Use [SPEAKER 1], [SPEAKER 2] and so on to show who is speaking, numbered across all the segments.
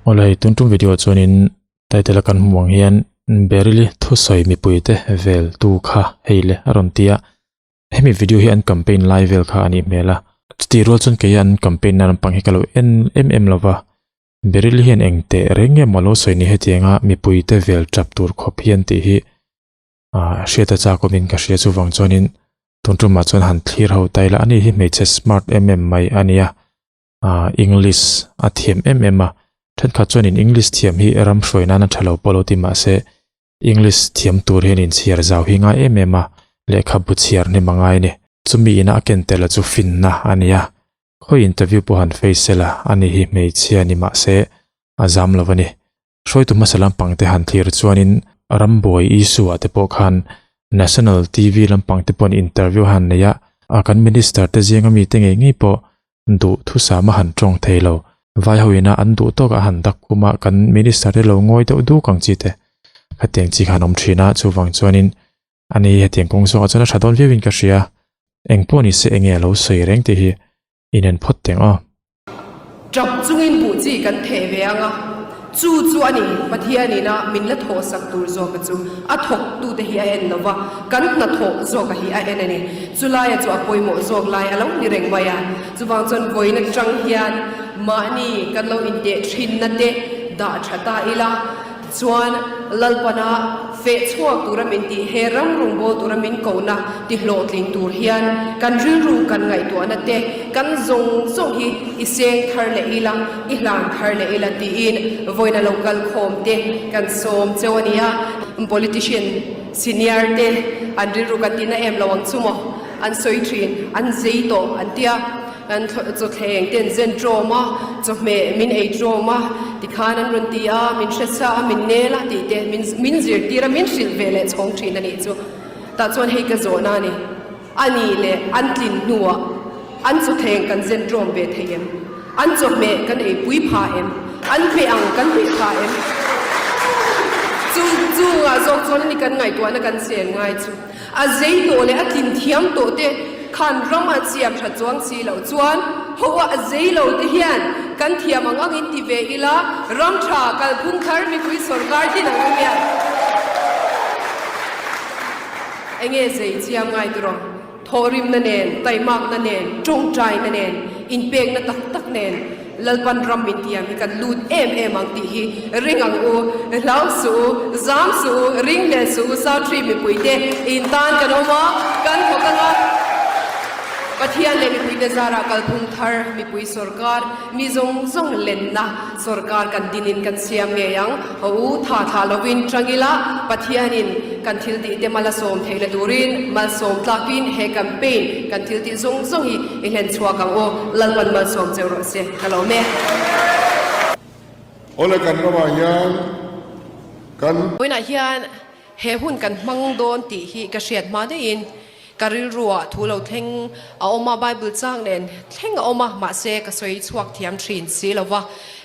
[SPEAKER 1] Awle hei tun tum video chuanin title a kan hmuh ang hian Beryl-i thusawi mipuite vel tu kha hei le a rawn ti a, hemi video hi an campaign lai vel kha a nih hmel a, chutih rual chuan kei an campaign na lampang hi ka lo en em em lo va, Beryl-i hian eng teh reng nge maw lo sawi ni hetianga mipuite vel tap tur khawp hian tih hi ah hriat a chak awmin ka hria chuvang chuanin tun tumah chuan han thlir ho ta ila ani hi hmeichhe smart em em mai a nia ah english a thiam em em a thenkhat chuanin english thiam hi ram hruai nana tha lo pawh lo ti mahse english thiam tur hian inchhiar zau hi ngai em em a lehkhabu chhiar hnem a ngai a ni chumi ina a ken tel a chu finna a nia khawi interview pawh han face sela ani hi hmeichhia ni mahse a zam lo a ni. Hruaitu hmasa lampang te han thlir chuanin rambuai issue ah te pawh khan National TV lampang te pawhin interview a han nei a, a kan Minister te zinga mi te ngei ngei pawh duh thusam a han tawng thei lo. Vai ho ina an duh tawk a han dak khum a, kan Minister te lo ngawi deuh duk ang chi te khatiang chi kha an awm thin a, chuvang chuanin ani hetiang kawng zawkah chuan a tha dawn viauin ka hria. Engpawh ni se enge a lo sawi reng tih hi inen phawt teng aw.
[SPEAKER 2] Tap chungin buh chi kan theh ve ang a, chu chu a ni Pathianina min la thawhsak tur zawka chu a thawktute hi a en lo va, kan hnathawh zawka hi a en a ni. Chulaia chu a pawimawh zawk lai a lo ni reng mai a, chuvang chuan vawiin atang hian mahni kan lo inteh thinna te dah tha ta ila, Chuan Lalpana feh chhuak tura min tih, he ram rawngbâwl tura min kohna ti hlawhtling tur hian kan rilru kan ngaihtuahna te, kan zawng zawng hi i seng thar leh ila, i hlan thar leh ila tiin vawiina lo kal khawm te kan sawm cheu a nia. Politician senior te an rilru kan tihna em lo ang chu maw? An sawi thin, an zei tawh an tia. Kan chawthleng ten zen ṭawm a, chawhmeh min ei ṭawm a, tikhan an rawn ti a, min hre sa a, min nel a tih te min min zirtir a, min hrilh ve leh chhawng ṭhin a nih chu. Tah chuan hei ka zawhna a ni. A nih leh an tlin hnuah an chawthleng kan zen ṭawm ve thei em? An chawhmeh kan ei pui pha em? An hmeh ang kan hmeh pha em? Chu chungah zawk chuan a ni kan ngaihtuahna kan chen ngai chu. A zei tawh leh a tlin thiam tawh te khan ram an siam tha chuang si loh chuan ho a a zei lo te hian kan thiam ang ang in ti ve ila ram tha kalphung thar mipui sawrkar din ang u hian enge zei chiam ngai tiraw thawhrimna nen taimakna nen tawngtaina nen inpekna tak tak nen Lalpan ram min tiam hi kan lut em em ang tih hi ring ang u, hlau suh u, zam suh u, ring leh suh u, South Tree mipuite in tan kan awm a, kan thawk ang a, Pathian leh mipuite zarah kalphung thar mipui sawrkar mi zawng zawng lenna sawrkar kan dinin kan siam ngei ang. Haw u, tha thlah lovin tang ila, Pathianin kan thil tihte mal a sawm theihna turin malsawm tlakin he campaign kan thil tih zawng zawng hi I hlen chhuak ang u, Lalpan malsawm cheu rawh se, ka lawm e.
[SPEAKER 3] Awle kan ramah hian kan.
[SPEAKER 2] Vawiinah hian he hun kan hmang dawn tih hi ka hriat hma daihin ka rilruah thu lo thleng a awm a, Bible chang nen thleng a awm a, mahse ka sawi chhuak thiam thin si lo va,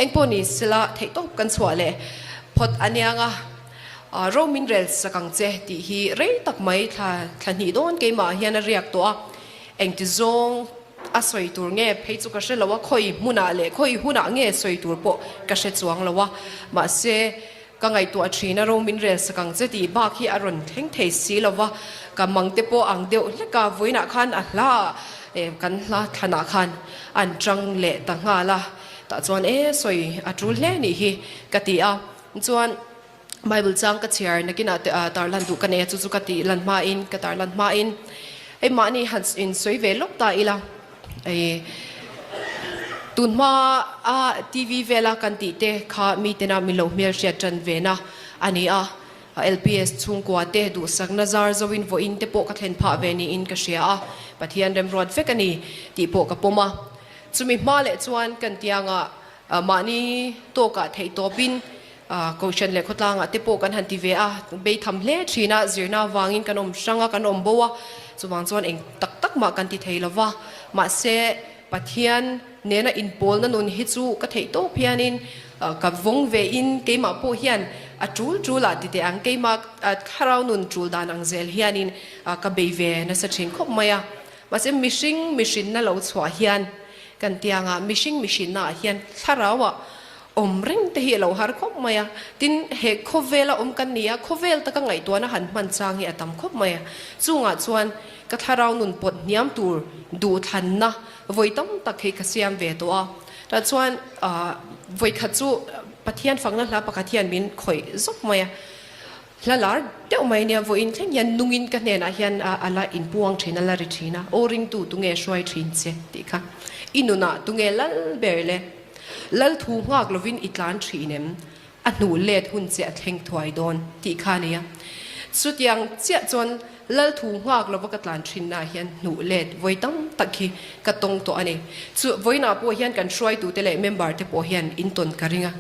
[SPEAKER 2] engpawh ni sela theihtawp kan chhuah leh phawt aniang a. Ro min rel sak ang che tih hi rei tak mai thla thla hnih dawn keimah hian a riak tawh a. Engti zawng a sawi tur nge phei chu ka hre lo a, khawi hmunah leh khawi hunah nge sawi tur pawh ka hre chuang lo a, mahse ka ngaihtuah thin a ro min rel sak ang che tih bak hi a rawn thleng thei si lo va, ka mang te pawh ang deuh hlek a, vawiinah khan a hla eh kan hla thlanah khan an chang leh ta nghal a, tah chuan e sawi a tul hle nih hi ka ti a, chuan. Bible chang ka chhiar nakinah te tarlan duh ka nei a, chu chu ka tih lan hmain ka tarlan hmain hei mahni han in sawi ve lawk ta ila ei tun hma a TV vela kan tih te kha mi tena min lo hmel hriat tan ve na a ni a, LPS chhungkua te duhsakna zar zoin vawiin te pawh ka thlen phah ve niin ka hria a, Pathian remruat vek a ni tih pawh ka pawm a, chumi hma leh chuan kan tiangah mahni tawkah theihtawpin Kohhran leh khawtlangah te pawh kan han ti ve a, beitham hle thin a, zirna avangin kan awm hrang a, kan awm bo a, chuvang chuan eng tak tak mah kan ti thei lo va, mahse Pathian nena inpawlna nun hi chu ka theih tawp hianin ka vawng ve in keimah pawh hian a tul tul ah ti teh ang, keimah thlarau nun tul dan ang zel hianin ka bei ve nasa thin khawp mai a, mahse mihring mihrinna lo chhuah hian kan tiangah mihring mihrinna ah hian thlarau ah. Awm reng te hi a lo har khawp mai a. Tin, he khawvela awm kan ni a, khawvel taka ngaihtuahna han hman chang hi a tam khawp mai a. Chungah chuan ka thlarau nun pawt hniam tur duhthlanna vawi tam tak hi ka siam ve tawh a. Tah chuan vawi khat chu Pathian fakna hla pakhat hian min khawih zawk mai a. Hla lar deuh mai nia, vawiin thleng hian nungin ka hnenah hian a la inpuang thin, a la ri thin a, Aw ringtu tunge hruai thin che tih kha i nunah tunge lal ber le? Lal thu nghak lovin i tlan thin em? A hnuh let hun che a thleng thuai dawn tih kha a ni a. Chutiang chiah chuan lal thu nghak lova ka tlan thinnaah hian hnuh let vawi tam tak hi ka tawng tawh a ni. Chu vawiinah pawh hian kan hruaitute leh member te pawh hian intawn ka ring a.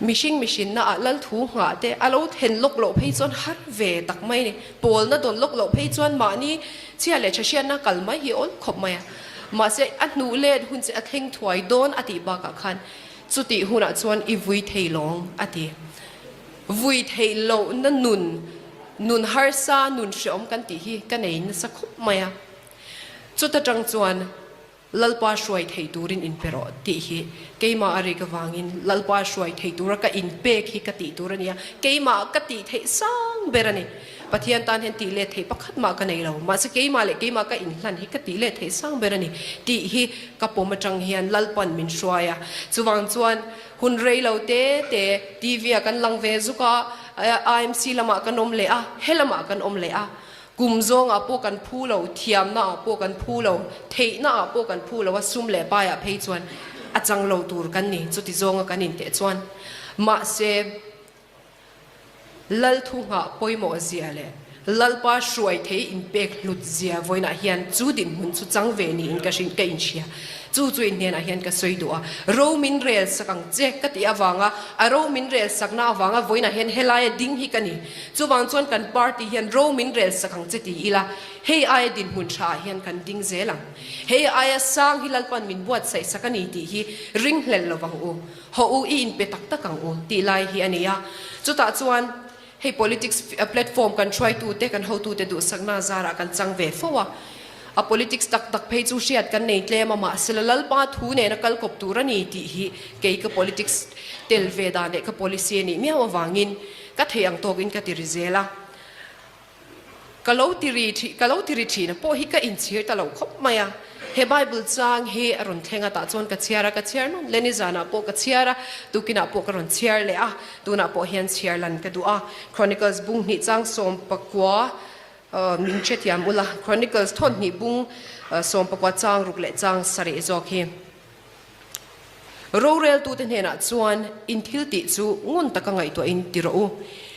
[SPEAKER 2] Mihring mihrinna ah lal thu nghah te a lo then lawk loh phei chuan har ve tak mai a ni. Pawlna dawn lawk loh phei chuan mahni chhia leh tha hriatna kal mai hi awl khawp mai a. Mahse a hnuh let hun che a thleng thuai dawn a tih bakah khan chutih hunah chuan i vui thei lawng a ti. Vui theih lohna nun, nun harsa, nun hreawm kan tih hi ka nei nasa khawp mai a. Chuta tang chuan Lalpa hruai thei turin inpe rawh tih hi keimah a rik avangin Lalpa hruai thei tura ka inpek hi ka tih tur a nia, keimah ka tih theih sang ber a ni. Pathian tan hian tih let theih pakhat mah ka nei lo, mahse keimah leh keimah ka inhlan hi ka tih let theih sang ber a ni tih hi ka pawm atang hian Lalpan min hruai a. Chuvang chuan hun rei lo te te TV ah kan lang ve zuk a, IMC lamah kan awm leh a, he lamah kan awm leh a, Kum zawngah pawh kan phu lo, thiamnaah pawh kan phu lo, theihnaah pawh kan phu lo a, sum leh paiah phei chuan a chang lo tur kan ni, chuti zawnga kan inteh chuan. Mahse, Lal thu nghah pawimawh zia leh Lalpa hruai thei inpek hlut zia vawiinah hian chu dinhmun chu chang ve niin ka hrin ka inhria. Chu chu in hnenah hian ka sawi duh a, ro min rel sak ang che ka tih avanga a ro min rel sakna avanga vawiinah hian helaia ding hi ka ni. Chuvang chuan kan party hian ro min rel sak ang che ti ila, hei aia dinhmun tha ah hian kan ding zel ang. Hei aia sang hi Lalpan min buatsaih sak a ni tih hi ringhlel lo vang u. Haw u, i inpe tak tak ang u tih lai hi a ni a. Chutah chuan hei politics platform kan hruaitute, kan hotute duhsakna zarah kan chang ve fo a. A politics tak tak phei chu hriat kan nei tlem a, mahsela Lalpa thu nena kal kawp tur a ni tih hi kei ka politics tel ve dan leh ka policy a nih miau avangin Ka thei ang tawkin ka ti ri zel a, ka lo ti ri ṭhi, ka lo ti ri ṭhin pawh hi ka inchhir ta lo khawp mai a. He Bible chang hi a rawn thleng a, tah chuan ka chhiar a, ka chhiar nawn leh nizanah pawh ka chhiar a, tukinah pawh ka rawn chhiar leh a, tunah pawh hian chhiar lan ka duh a. Chronicles bung hnih chang 19 min hrethiam ula, Chronicles thawn hnih bung 19 chang ruk leh chang sarih zawk hi. Roreltute hnenah chuan in thil tih chu ngun taka ngaihtuahin ti rawh u.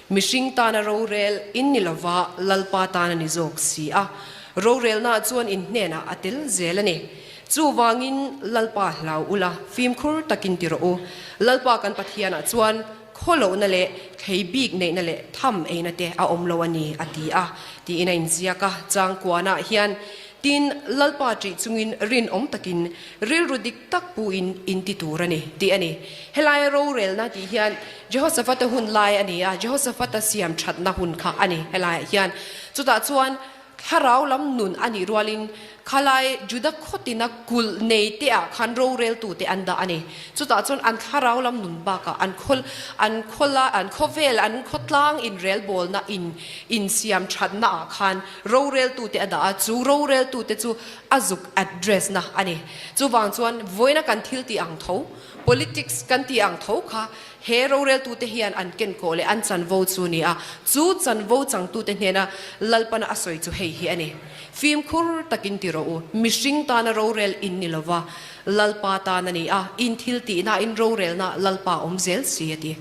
[SPEAKER 2] Mihring tana rorel in ni lova Lalpa tan a ni zawk si a, rorelnaah chuan in hnenah a tel zel a ni. Chuvangin Lalpa hlau ula, fimkhur takin ti rawh u. Lalpa kan Pathianah chuan khawlohna leh thlei bik neihna leh tham eina te a awm lo a ni, a ti a, tiin a inziak a. Changkuanah hian Tin, Lalpa ṭih chungin rinawm takin rilru dik tak puin in ti tur a ni, tih a ni. Helaia rorelna tih hian Jehoshaphat-a hun lai a ni a, Jehoshaphat-a siam ṭhatna hun kha a ni helaiah hian. Chutah chuan thlarau lam nun a nih rualin khalai Juda khawtina kulh nei teah khan roreltute an dah a ni. Chutah chuan an thlarau lam nun bakah an khawl, an khawla, an khawvel, an khawtlang inrelbawlna in insiam ṭhatnaah khan Roreltute a dah a, chu roreltute chu a zuk address na a ni. Chuvang chuan vawiina kan thil tih ang tho, politics kan tih ang tho kha he roreltute hian an kenkawh leh an chanvo chu ni a, chu chanvo changtute hnena Lalpana a sawi chu hei hi a ni. Fimkhur takin ti rawh u, mihring tana rorel in ni lova, Lalpa tan a ni a, in thil tihna in rorelna Lalpa awm zel si a ti.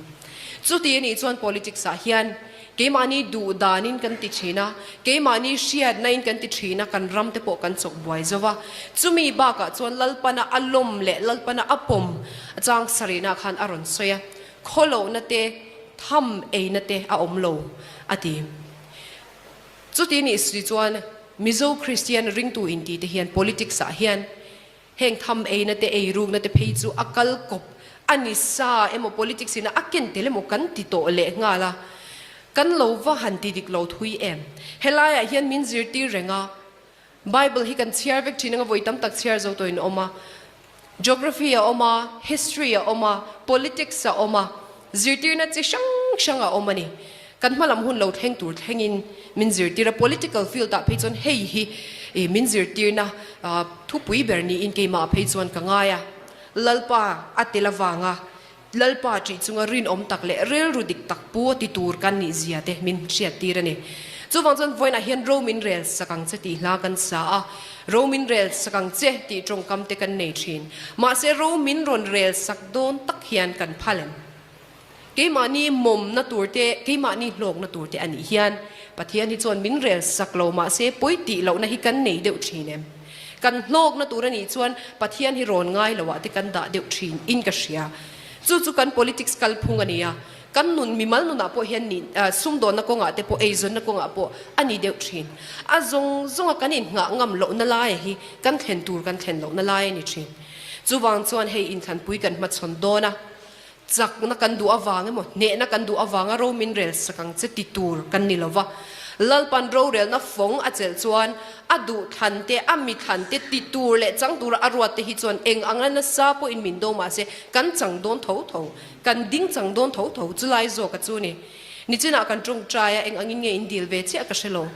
[SPEAKER 2] Chuti a nih chuan politics ah hian Keimahni duh danin kan ti thin a, keimahni hriatnain kan ti thin a, kan ram te pawh kan chawk buai zo va. Chumi bakah chuan Lalpana a lawm leh Lalpana a pawm chang sarihna khan a rawn sawi a, khawlohna te, tham eina te a awm lo a ti. Chuti nih si chuan Mizo Kristian ringtu inti te hian politics ah hian Heng tham eina te ei rukna te phei chu a kal kawp a ni sa emaw politics in a ken tel emaw kan ti tawh leh nghal a, kan lo va han ti dik lo thui em. Helaiah hian min zirtir reng a, Bible hi kan chhiar vek thin anga vawi tam tak chhiar zo tawhin a awm a. Geography a awm a, History a awm a, Politics a awm a, zirtirna chi hrang hrang a awm a ni. Kan hmalam hun lo thleng tur thlengin min zirtir a, political field ah phei chuan hei hi min zirtirna thupui ber niin keimah phei chuan ka ngai a. Lalpa a tel avanga Lalpa ṭih chunga rinawm tak leh rilru dik tak pu a ti tur kan nih zia te min hriattir a ni. Chuvang chuan vawiinah hian ro min rel sak ang che tih hla kan sa a, ro min rel sak ang che tih ṭawngkam te kan nei ṭhin. Mahse ro min rawn rel sak dawn tak hian kan phal em? Keimahni mawmna tur te, keimahni hlawkna tur te a nih hian Pathian hi chuan min rel sak lo mahse pawi tih lohna hi kan nei deuh ṭhin em? Kan hlawkna tur a nih chuan Pathian hi rawn ngai loah te kan dah deuh thin in ka hria. Chu chu kan politics kalphung a ni a, kan nun mimal nunah pawh hian ni sumdawnna kawngah te pawh eizawnna kawngah pawh a ni deuh thin. A zawng zawnga kan inngah ngam lohna laia hi kan thlen tur kan thlen lohna lai a ni thin. Chuvang chuan hei inthlanpui kan hmachhawn dawn a, Chakna kan duh avang emaw, hnehna kan duh avanga ro min rel sak ang che ti tur kan ni lova. Lalpan rorelna fawng a chelh chuan a duh thlan te, a mi thlan te ti tur leh chang tura a ruat te hi chuan eng anga nasa pawhin min do mahse kan chang dawn tho tho, kan ding chang dawn tho tho chulai zawk a chu ni. Nichinah kan tawngtai a, eng angin nge in dil ve chiah ka hre lo.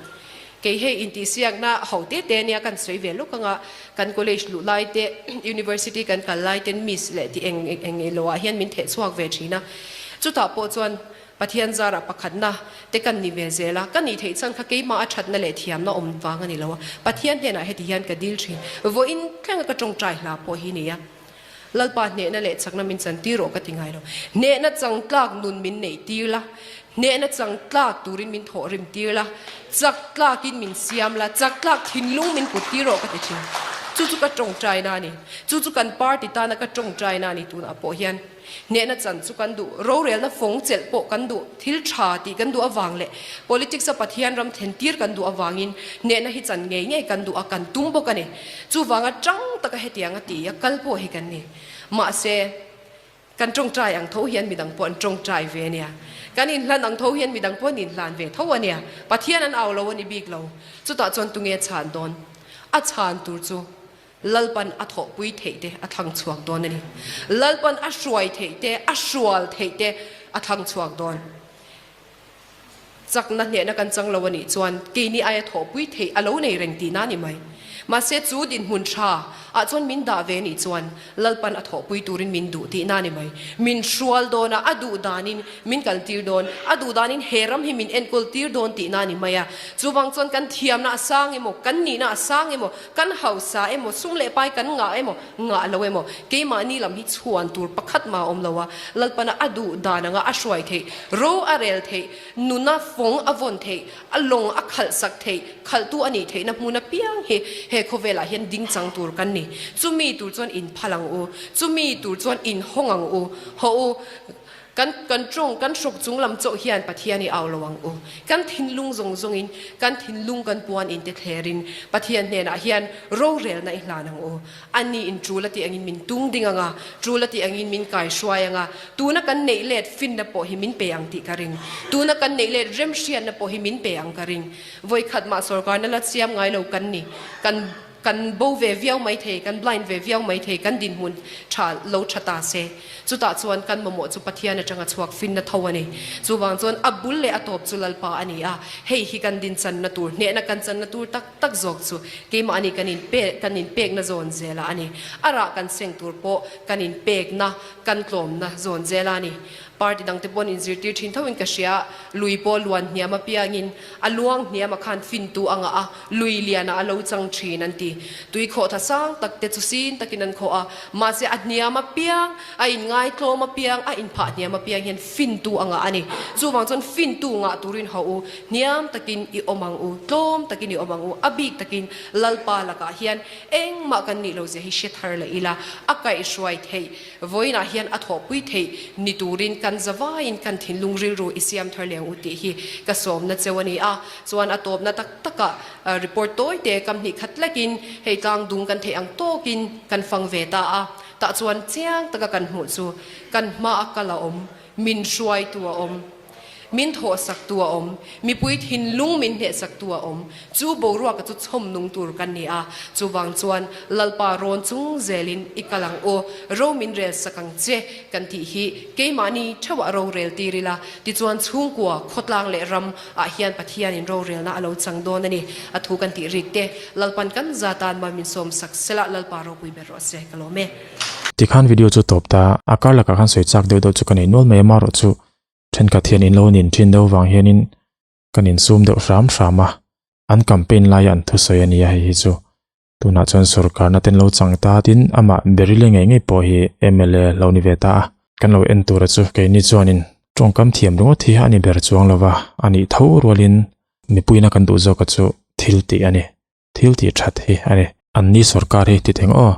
[SPEAKER 2] Kei hei intihsiakna ho te te nia kan sawi ve lawk anga kan college luh lai te university kan kal lai ten miss leh tih eng eng eng lo ah hian min theh chhuak ve thin a chutah pawh chuan Pathian zarah pakhatna te kan ni ve zel a ka nih theih chhan kha keimah a thatna leh thiamna awm vang a ni lo a Pathian hnenah heti hian ka dil thin vawiin thlenga ka tawngtai hla pawh hi nia Lalpa hnehna leh chakna min chan tir rawh ka ti ngai lo. Hnehna chang tlak nun min neih tir la, hnehna chang tlak turin min thawh rim tir la, chak tlakin min siam la, chak tlak thinlung min put tir rawh ka ti thin. Chu chu ka tawngtaina a ni. Chu chu kan party tana ka tawngtaina a ni tunah pawh hian. Hnehna chan chu kan duh, rorelna fawng chelh pawh kan duh, thil tha tih kan duh avang leh politics a Pathian ram thlen tir kan duh avangin hnehna hi chan ngei ngei kan duh a, kan tum bawk a ni. Chuvanga tang taka hetiang a ti a kal pawh hi kan ni. Mahse, kan tawngtai ang tho hian midang pawh an tawngtai ve a nia. Kan inhlan ang tho hian midang pawh an inhlan ve tho a nia. Pathian an au lo a ni bik lo. Chutah chuan tunge chhan dawn? A chhan tur chu Lalpan a thawhpui theih te a thlang chhuak dawn a ni. Lalpan a hruai theih te, a hrual theih te a thlang chhuak dawn. Chakna hnehna kan chang lo a nih chuan keini aia thawhpui theih a lo nei reng tihna a ni mai. Mahse chu dinhmun tha ah chuan min dah ve a nih chuan Lalpan a thawhpui turin min duh tihna a ni mai. Min hrual dawn a, a duh danin min kaltir dawn, a duh danin he ram hi min enkawl tir dawn tihna a ni mai a. Chuvang chuan kan thiamna a sang emaw, kan nihna a sang emaw, Kan hausa emaw, sum leh pai kan ngah emaw, ngah lo emaw, keimahni lam hi chhuan tur pakhat mah a awm lo a, Lalpana a duh dan anga a hruai theih, ro a rel theih, nuna fawng a vawn theih, a lawng a khalh sak theih, khalhtu a nih theihna hmun apiang hi he khawvelah hian ding chang tur kan ni. Chumi tur chuan inphal ang u, chumi tur chuan inhawng ang u, hawh u. Kan kan tawng kan hrawk chung lam chauh hian Pathian i au lo ang u. Kan thinlung zawng zawngin kan thinlung kan puan in te thlerin Pathian hnenah hian rorelna i hlan ang u. Ani in tul a tih angin min tung ding ang a, tul a tih angin min kai hruai ang a, tuna kan neih let finna pawh hi min pe ang tih ka ring. Tuna kan neih let remhriatna pawh hi min pe ang ka ring. Vawikhat mah sorkarna la siam ngai lo kan ni. Kan. Kan bo ve viau mai thei, kan blind ve viau mai thei, kan dinhmun tha lo tha ta se. Chutah chuan kan mamawh chu Pathian atanga chhuak finna tho a ni. Chuvang chuan a bul leh a tawp chu Lalpa a ni a, hei hi kan dinchanna tur, hnehna kan channa tur tak tak zawk chu keimahni kan inpe, kan inpekna zawn zela a ni. A rah kan seng tur pawh kan inpekna, kan tlawmna zawn zela a ni. Party dangte pawh an inzirtir thin tho in ka hria, lui pawh luan hniam apiangin a luang hniam a khan fintu a ngah a, lui lianah a lo chang thin an ti. Tui khawh tha sang tak te chu sin takin an khawh a, mahse a hniam apiang, a inngaitlawm apiang, a inphah hniam apiang hian fintu a ngah a ni. Chuvang chuan fintu ngah turin hauh u, hniam takin i awm ang u, tlawm takin i awm ang u, a bik takin Lalpa lakah hian engmah kan nih lo zia hi hre thar leh ila, a kaihhruai theih. Vawiinah hian a thawhpui theih ni turin kan zavaiin kan thinlung rilru i siam thar leh ang u tih hi ka sawmna cheu a ni a. Chuan a tawpna tak takah report tawi te kam hnih khat lekin hei tlang dung kan theih ang tawkin kan fang ve ta a. Tah chuan chiang taka kan hmuh chu kan hma a kal a awm, min hruaitu a awm. Min thawhsaktu a awm, mipui thinlung min hnehsaktu a awm. Chu boruaka chu chhawm nung tur kan ni a, chuvang chuan Lalpa rawn chung zelin i kal ang u, ro min rel sak ang che kan tih hi keimahni theuhah rorel tir ila, tichuan chhungkua, khawtlang leh ram ah hian Pathianin rorelna a lo chang dawn a ni. A thu kan tih rik te, Lalpan kan za tan mal min sawm sak sela, Lalpa ropui ber rawh se, ka lawm e.
[SPEAKER 1] Tikhan video chu tawp ta, a kar lakah khan sawi chak deuh deuh chu ka nei nual mai a, marawh chu thenkhat hian in lo nin thin deuh vang hianin kan insum deuh hram hram a, an campaign laia an thusawi a nia hei hi chu. Tunah chuan sorkarna ten lo chang ta tin amah Beryl-i ngei ngei pawh hi mla lo ni ve ta a. Kan lo en tura chu keini chuanin tawngkam thiam ringawt hi a ni ber chuang lova, a nih tho rualin mipuina kan duh zawka chu thil tih a ni, thil tih that hi a ni. Anni sorkar hi ti theng aw,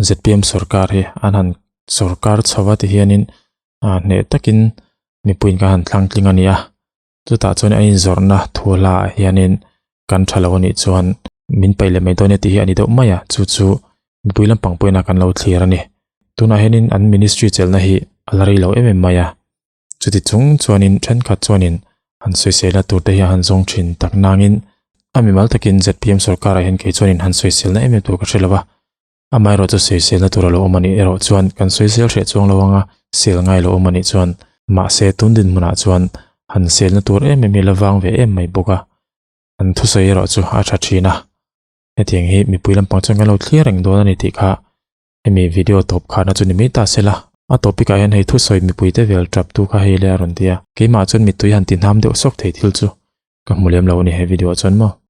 [SPEAKER 1] zpm sorkar hi an han sorkar chho va ti hianin hneh takin mipuiin kan han thlang tling a ni a. Chutah chuan a inzawrhna thu hlaah hianin kan tha lo a nih chuan min paih leh mai dawn e tih hi a ni deuh mai a, chu chu mipui lampang pawhin a kan lo thlir a ni. Tunah hianin an ministry chelhna hi a la rei lo em em mai a, chuti chung chuanin thenkhat chuanin han sawiselna tur te hi a han zawng thin tak nangin a mimal takin zpm sorkarah hian kei chuanin han sawiselna em em tur ka hre lo va. Amaherawh chu sawiselna tur a lo awm a nih erawh chuan kan sawisel hreh chuang lo anga sel ngai lo awm a nih chuan mahse tun dinhmunah chuan han selna tur em em hi la vang ve em mai bawk a, an thusawi erawh chu a tha thin a, hetiang hi mipui lampang chuan kan lo thlir reng dawn a ni tih kha hemi video tawp kharna chu ni mai ta se la, a topic ah hian hei thusawi mipui te vel tap tu kha hei le a rawn ti a, keimah chuan mittui han ti hnam deuh sawk thei thil chu ka hmu lem lo a ni he video ah chuan maw.